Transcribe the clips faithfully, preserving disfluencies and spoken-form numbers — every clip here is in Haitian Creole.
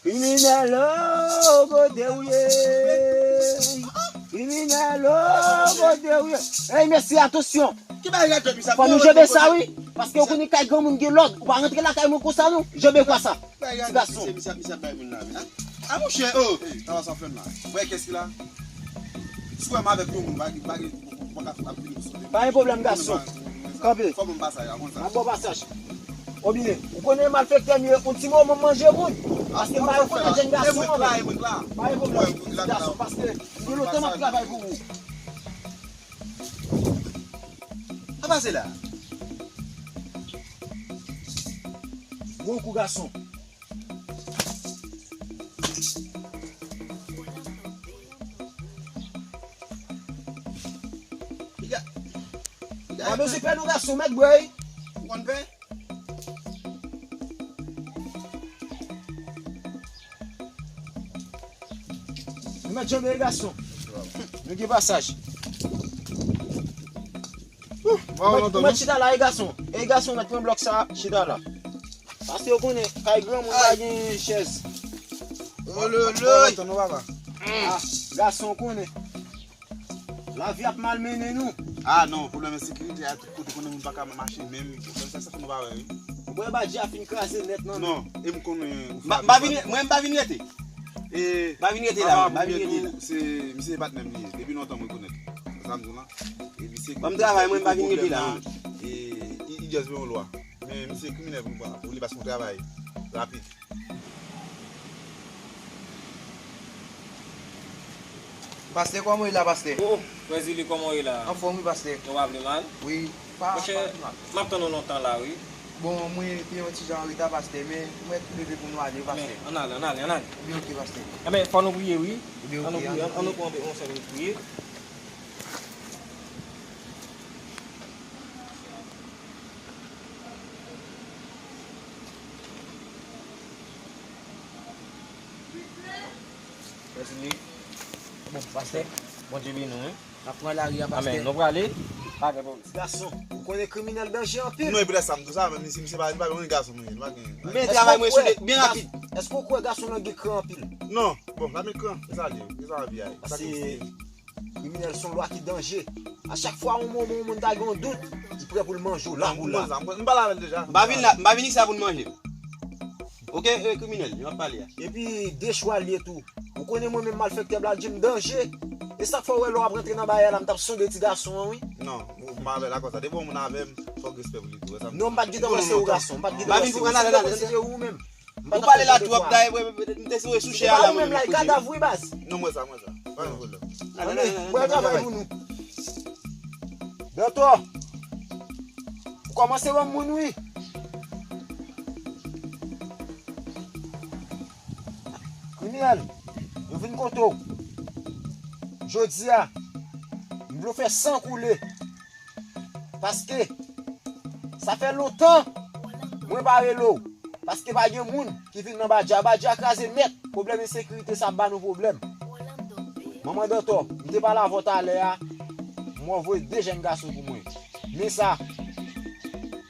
Kriminèl, oh, kote w ye? Kriminèl, oh, kote w ye? Ey, mesye, atansyon! Ki bagay la, Job, sa? Fò nou jebe sa, wi. Paske ou konnen kay granmoun gen lòd. Ou pa rantre lakay mwen konsa, non. Jebe kwa sa. Ti gason. Misye, misye, misye ap bay moun la, wi, a? A, monchè, oh! Ey, sa va, sa fè m la? Wè, kès ki la? Si w wè m avèk yon moun, pa, pa, pa, pa, pa, Pa gen pwoblèm, gason. Kanpe. Fò ban m pasaj la, konn sa. M ap ba w pasaj. Obyen, ou konnen malfektè m ye, yon ti moman m manje moun. Paske m pa rekonèt jèn gason an. Pa gen pwoblèm, ti gason, paske m gen lontan m ap travay pou ou. Sa pase la? Gwo kou, gason. Piga. Piga. Pa bezwen pè non, gason, mèt bwè. Ou konn pè? Nou mèt janbe, gason. Nou gen pasaj. Ou mèt, ou mèt chita la, e gason. E gason, mèt pran blòk sa, chita la. Paske ou konnen, kay granmoun pa gen chèz. Ololo. Ah, gason, ou konnen. Lavi ap malmennen nou. Ah non, pwoblèm ensekirite a tout kote, konnen moun pa ka mache menm. Pwoblèm sa, sa fè nou pa wè, wi. Ou wè badji a fin kraze nèt nan. Non, e m konnen ou fè. M pa vin, mwen m pa vin rete. E m pa vin rete la, m pa vin rete la. Se misye patnè m li ye. Depi lontan mwen konèt. Sa m di w lan. E misye. Ban m travay, mwen m pa vin rete la. E li, li just vle yon lwa. Men misye kriminèl pou nou pran pou li paske yon travay rapid. Pastè, kòman w ye la, pastè? Oh, oh, frè Zili, kòman w ye la? Anfòm, wi, pastè. Ou pa vle mal? Wi, pa, pa vle mal. Monchè, m ap tann ou lontan la, wi. Bon, mwen te yon ti jan an reta, pastè, men mwen leve pou nou ale, pastè. Men, ann ale, ann ale, ann ale. Ebyen, oke, pastè. Ebyen, fò nou priye, wi. Ebyen, oke, ann nou priye, ann nou priye. Ann nou priye, ann nou priye, ann nou priye. Mèsi, Nik. Bon, pastè, Bondye beni w, wi. N ap pran lari a, pastè. Amèn. Nou prale, pa gen pwoblèm. Ti gason, ou konnen kriminèl danje anpil. Non, epi lè sa m di w sa, menm si misye pa, li pa konn gason mwen ye, li pa gen. Men travay mwen sou li, byen rapid. Èske w kwè gason lan gen kran anpil? Non, bon, pa met kran, se sa l ye, se sa l ye. Paske kriminèl se yon lwa ki danje. A chak fwa yon moman yon moun ta gen yon dout, li prè pou l manje w la pou la. M pale avè l deja. M pa vin la, m pa vin isi a pou n manje. Oke, e, kriminèl, yo ap pale a. Epi de chwa l ye tou. Ou konnen mwen menm malfektè Bladjim danje. E sa k fè w wè lè w ap rantre nan bagay la, m t ap sonde ti gason an, wi. Non, m pa avè l akoz sa. Depi yon moun avè m, fòk respè pou li tou. Non, m pa t gentan panse ou gason. M pa t gentan panse ou. M pa vin pou ann ale, ann ale. Ou pale la twòp, dayè, m te sou chè a la, mwen menm kote. Kadav, wi, baz. Non, mwen sa, mwen sa. Pa gen pwoblèm. Ann ale, bwè travay pou nou. Dòktè, ou kòmanse ban m moun, wi. Kriminèl, yo vin kote w. Jodi a, m vle w fè san koule. Paske sa fè lontan mwen pa rele w. Paske pa gen moun ki vin nan badja. Badja kraze nèt. Pwoblèm ensekirite sa ap ba nou pwoblèm. Manman Dantò, m te pale avè w talè a, m wè w voye de jèn gason pou mwen. Men sa,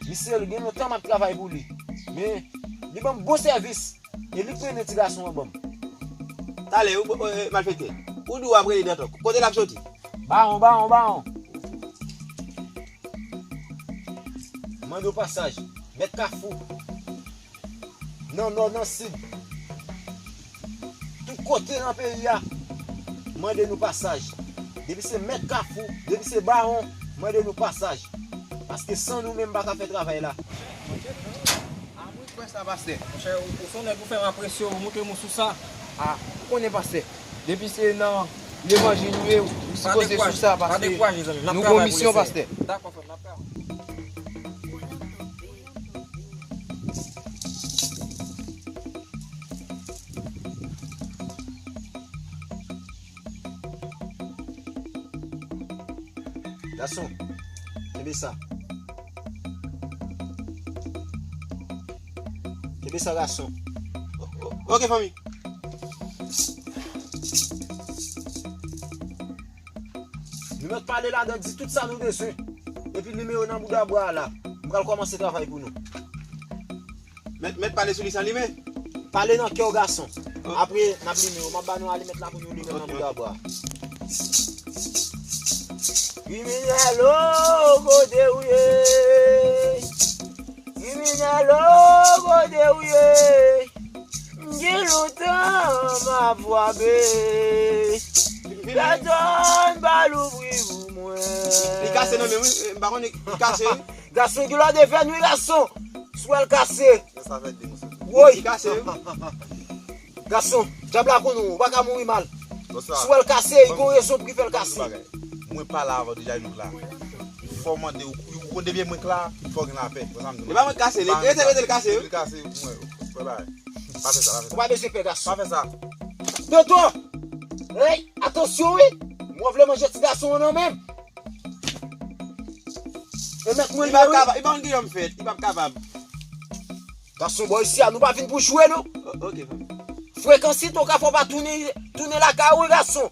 misye gen lontan m ap travay pou li. Men, li ban m bon sèvis. E li k trennen ti gason an ban m. Talè, ou, ou, e, malfektè. Ou di w ap rele Dantò. Kote l ap soti? Bawon, bawon, bawon. Mande w pasaj. Mèt Kafou. Nan nò, nan sid. Tout kote nan peyi a. Mande nou pasaj. Depi se mèt Kafou, depi se bawon, mande nou pasaj. Paske san nou menm pa ka fè travay la. A mwen kwè sa, pastè. Monchè, ou, ou se yon nèg ou fè m apresye w, ou montre m ou sou sa. A, ou konnen, pastè. Depi se nan levanjil ou ye, ou sipoze sou sa, pastè. Nou gon misyon, pastè. Dakò, frè m, n ap travay. Gason, kenbe sa. Kenbe sa, gason. O-, o-, oke, fanmi. Nou mèt pale ladan, di tout sa nou bezwen. Epi nimewo nan bouda bwa a la. M pral kòmanse travay pou nou. Mèt, mèt pale sou li san limen. Pale nan kè w, gason. Apre, n ap limen yo. M ap ba nou alimèt la pou nou limen nan boudabwa. Kriminèl, o, kote ou ye? Kriminèl, o, kote ou ye? M gen lontan m ap frape. Pèsonn pa louvri pou mwen. Li kase nan men, wi. M pa konnen, li kase, wi. Gason, gen lòt de fè, wi, gason. Swèl kase. Sa fè de, mesye. Woy. Li kase, wi. Gason, dyab la konn ou, ou pa ka mouri mal. Bonswa. Si w wè l kase, li gon rezon pou ki fè l kase. Mwen pale avan deja, Louk la. Fò w mande, ou, ou konn depi mwen k la, fò w gen lapè. Ou konprann? E pa mwen k kase, rete, rete l kase, wi. Li kase, mwen, mwen pa. Pa fè sa, pa fè sa. Ou pa bezwen pè, gason. Pa fè sa. Dodo! Hey, atansyon, wi! Mwen vle manje ti gason an nan men m. E mèt mwen li ye, wi. Li p ap kapab, li pa konn ki jan m fèt, li p ap kapab. Gason, bò isi a, nou pa vin pou jwe, non. O-, ok, fanmi. Frekansit, ou ka fè w pa tounen, tounen lakay ou, wi, gason.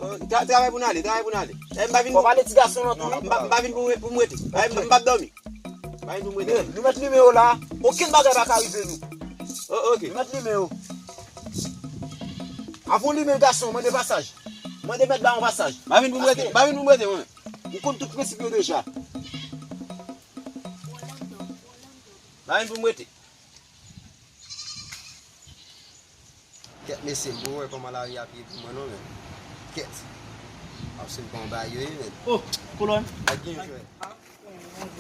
O, tra-, travay pou n ale, travay pou n ale. E, m pa vin pou... Fò pale ti gason lan tou, wi. M pa, m pa vin pou, pou m rete. E, m, m p ap dòmi. M pa vin pou m rete. Men, nou mèt limen yo la. Okenn bagay pa ka rive nou. O, ok. Nou mèt limen yo. Avan w limen gason, mande pasaj. Mande mèt ba yon pasaj. M pa vin pou m rete, m pa vin pou m rete, mwen menm. Ou konn tout prensip yo deja. Pa vin pou m rete. Kèt mesye, m poko wè kòman lari a ap ye pou mwen non, men. Kèt. Ap se m pa yon bagay yo ye, men. O, kolòn. Ak gen frè.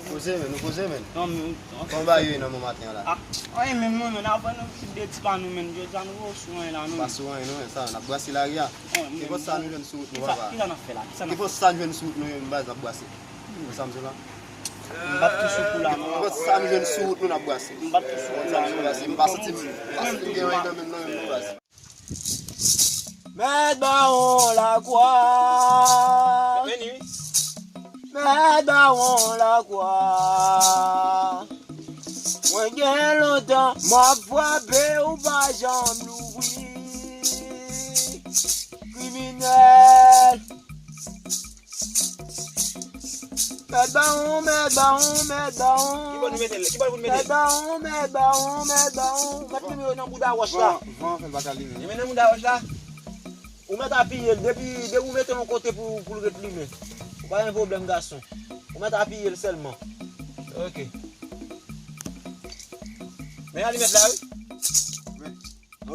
Poze, men, nou poze, men. Non, men, non. Kòman bagay yo ye nan bon maten an la? A, anyen menm non, men, avan nou kite de ti pa nou, men, jodi a nou poko sou anyen la, non. Pa sou anyen, non, men, sa, n ap brase lari a. Nenpòt sa nou jwenn sou wout nou, papa. Kisa n ap fè la? Kisa n ap fè? Nenpòt sa nou jwenn sou wout nou, men, baz, n ap brase. Ou konn sa m di la? M bat tou sou kou la, non. Nenpòt sa nou jwenn sou wout nou, n ap brase. M bat tou sou kou la, non. M pa santi m, m pa santi m gen anyen nan men m, non, men, m brase. Mèt Bawon Lakwa. Mèt Bawon Lakwa. Mwen gen lontan m ap frape, ou pa janm louvri. Kriminèl. Mèt Bawon, Mèt Bawon, Mèt Bawon. Ki bò nou mete l? Ki bò pou nou mete l? Mèt Bawon, Mèt Bawon, Mèt Bawon. Mèt limen yo nan bouda wòch la. Van, van fè l pa ka limen. Limen nan bouda wòch la. Ou mèt apiye l. Depi, depi ou mete l yon kote pou, pou l ret limen. Ou pa gen pwoblèm, gason. Ou mèt apiye l sèlman. Ok. Men alimèt la, wi.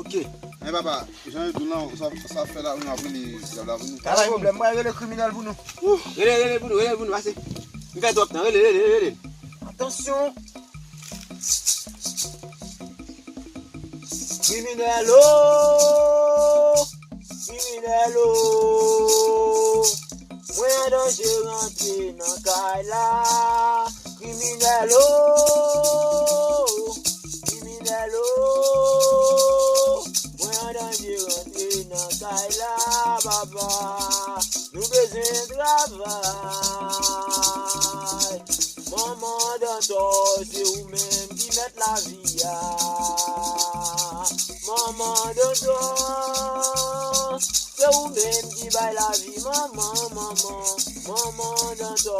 Ok. Men papa, jan yo di w lan, sa, sa fè la, nou ap rele dyab la pou nou. Pa gen pwoblèm, mwen rele kriminèl pou nou. Rele, rele pou nou, rele pou nou, pase. M fè twòp tan, rele, rele, rele. Atansyon. Kriminèl, o, kriminèl, o. Mwen an danje rantre nan kay la. Kriminèl, o, kriminèl, o. Mwen an danje rantre nan kay la, papa. Nou bezwen travay. Manman Dantò, se ou menm ki mèt lavi a. Manman Dantò, se ou menm ki bay lavi, manman, manman, manman Dantò.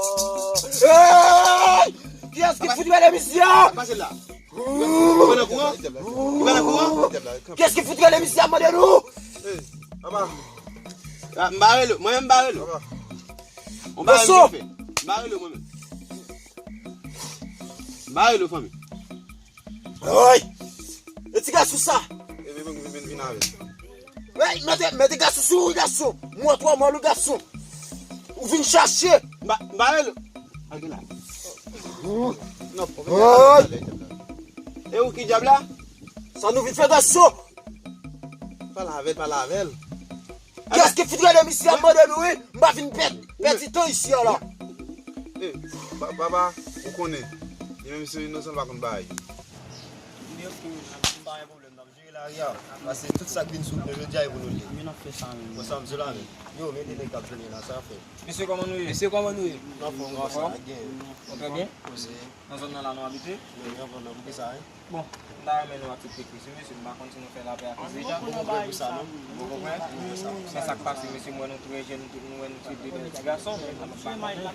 Hey! Kiyès ki fout rele misye a? Pase la. Ou pa nan kouran? Ou pa nan kouran? Kiyès ki fout rele misye a, mande nou? Papa. Ah, m pa rele, mwen menm m pa rele. Papa. On pa rele, m pa rele mwen menm. M pa rele, fanmi. Oy! E ti gason sa! E vin, vin, vin, vin avè l. Wey, mete, mete gason sou ou, gason! Mwen twò mòl ou, gason! Ou vin chache! M pa, m pa rele. Gade la. Non, oy! E ou ki dyab la? Sa nou vin fè, gason? Pale avè l, pale avè l. Kiyès ki fout rele misye a, m mande nou, wi? M pa vin pèdi, pèdi tan isi a la. Eh, pa-, papa, ou konnen. Li menm se inosan, li pa konn bagay. M pa gen pwoblèm, n ap jere lari a. Paske tout sa k vin sou nou jodi a, e pou nou l ye. Wi, n ap fè sa menm. Bon, sa m di la menm. Yo, men de nèg k ap jwenn la, sa fè. Mesye, kòman nou ye? Mesye, kòman nou ye? N anfòm, kòman sa? Gen. Trè byen. Poze. Nan zòn nan la nou abite? Wi, anfòm nan, poukisa, hein? Bon, m ta renmen nou aksepte Kris, wi, mesye, m pa konn si nou fè lapè ak Kris deja. Ou konprann pou sa, non? Ou konprann? Men sa k pase, mesye, m wè nou trè jèn, nou, nou wè nou se de bèl ti gason, men nou pa konnen.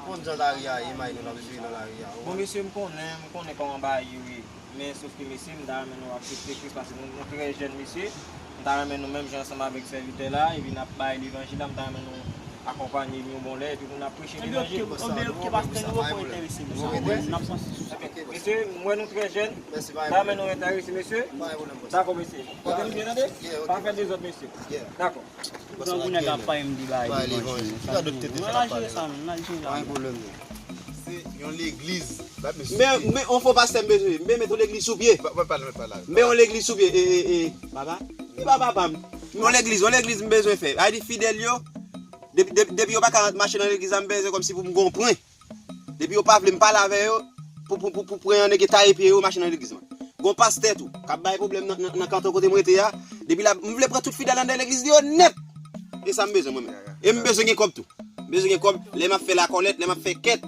Konn jan lari a ye, imaj nou n ap jere nan lari a. Bon, mesye, m konnen, m konnen kòman bagay yo ye. Men sof ke mesye, m ta renmen nou aksepte Kris paske nou, nou trè jèn mesye. M ta renmen nou menm jan ansanm avèk sèvitè la, epi n ap bay levanjil la, m ta renmen nou akonpanye l yon bon lè, epi pou n ap preche levanjil. Ebyen, ok, pastè, nou poko enterese, nou sa, n ap santi sou sa. Mesye, m wè nou trè jèn, m ta renmen nou enterese, mesye. Dakò, mesye. Kote nou byen tande? Pa fè dezòd, mesye. Dakò. Grangou nèg ap pale m di bagay levanjil. N al jere sa, menm, n al jere la. Se yon legliz. Men, men, on fo pastè m bezwen. M bezwen met on legliz sou pye. M bezwen on legliz sou pye. E, e, e, papa? E pa papa m. On legliz, on legliz m bezwen fè. A di fidèl yo, depi, depi, depi yo pa ka mache nan legliz la, m bezwen kòmsi pou m gon pwen. Depi yo pa vle m pale avè yo, pou, pou, pou, pou pran yon nèg e taye pye yo, mache nan legliz mwen. Gon pastè tou, k ap bay pwoblèm nan, nan, nan kanton kote m rete a. Depi la, m vle pran tout fidèl anndan legliz li yo nèt. E sa m bezwen mwen menm. E m bezwen gen kòb tou. M bezwen gen kòb, lè m ap fè lakòlèt, lè m ap fè kèt.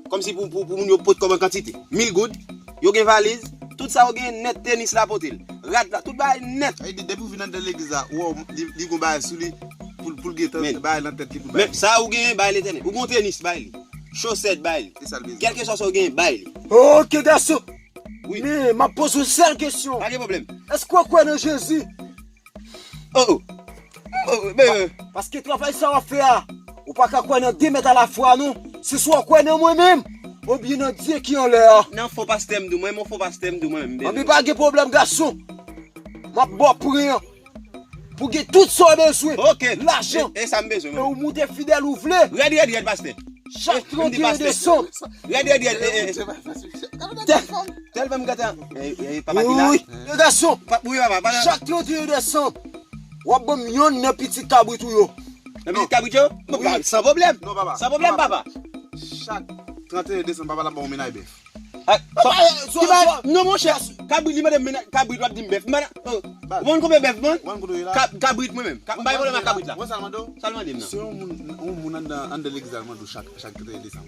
Kòmsi pou, pou, pou moun yo pot kòb an kantite. Mil goud, yo gen valiz, tout sa yo gen nèt, tenis la pote l. Rad la, tout bagay nèt. Ay, depi w vin anndan legliz la, ou wè li, li gon bagay sou li, pou, pou l gen tan, bagay nan tèt li pou l bay. Men sa ou gen, bay Letènèl. Ou gon tenis, bay li. Chosèt, bay li. Kèlkeswa sa w gen, bay li. Ok, gason. Wi. Men, m ap poze w sèl kesyon. Pa gen pwoblèm. Èske w kwè nan Jezi? Oh, oh. Oh, oh, men, euh, paske travay sa w ap fè a, ou pa ka kwè nan de mèt alafwa, non. Se swa w kwè nan mwen menm, oubyen nan Dye ki anlè a. Nan fo pastè m di w, mwen, mon fo pastè m di w, mwen menm. Anben, pa gen pwoblèm, gason. M ap ba w pwen an. Pou gen tout sa w bezwen. Ok. Lajan. E, e sa m bezwen, mwen. E ou moute fidèl ou vle. Rèd, rèd, rèd, pastè. Chak trannteyen desanm. Rèd, rèd, rèd. Tèl, tèl fè m gate. E, e, papa ki la? Wi, wi. Wi, papa, papa. Chak trannteyen desanm, w ap ban m yonn nan pitit kabrit ou yo. Nan pitit kabrit yo? Wi. San pwoblèm. Non, papa. San pwoblèm, papa. Chak trannteyen desanm, papa la ban w mennaj bèf. Ah, papa, so, so, ki ba, so, non, monchè, kabrit li mande m mennaj, kabrit w ap di m bèf. M pa, oh, ou konn konbyen bèf m vann? Ou konn kote w ye la? Ka-, kabrit mwen menm. Ka-, m bay pwoblèm ak kabrit la. Ou konn sa l mande w? Sa l mande m nan. Se yon moun, yon moun anndan, anndan legliz la mande w chak, chak trannteyen desanm.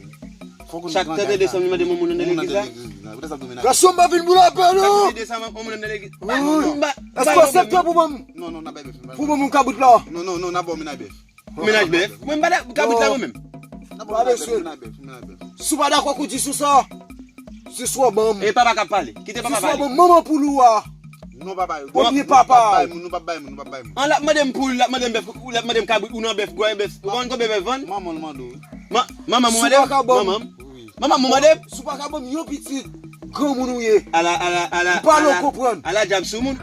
Chak trannteyen desanm li mande yon moun anndan legliz la? Gason, m pa vin pou lapè, non. Trannteyen desanm, yon moun anndan legliz. Wi. Èske w aksepte pou ban m, non, non, n ap bay bèf. Pou ban m kabrit la? Non, non, non, n ap ba w mennaj bèf. Mennaj bèf. Mwen m pa dakò kabrit la mwen menm. Pa bezwen. Si w pa dakò kou di sou sa, se swa w ban m. E papa k ap pale. Kite papa pale. Se swa w ban m manman poul ou a. Non, papa. Oubyen papa. Nou p ap bay moun, nou p ap bay moun, nou p ap bay moun. An, l ap mande m poul, l ap mande m bèf, l ap mande m kabrit, ou nan bèf, gwo bèf. Ou konn konbyen bèf vann? Manman l mande w. Ma-, manman m ou mande? Si w pa ka ban m. Manman m. Manman m ou mande? Si w pa ka ban m yon pitit, granmoun ou ye. Ala, ala, ala, m pa nan konprann. Ala dyab sou moun.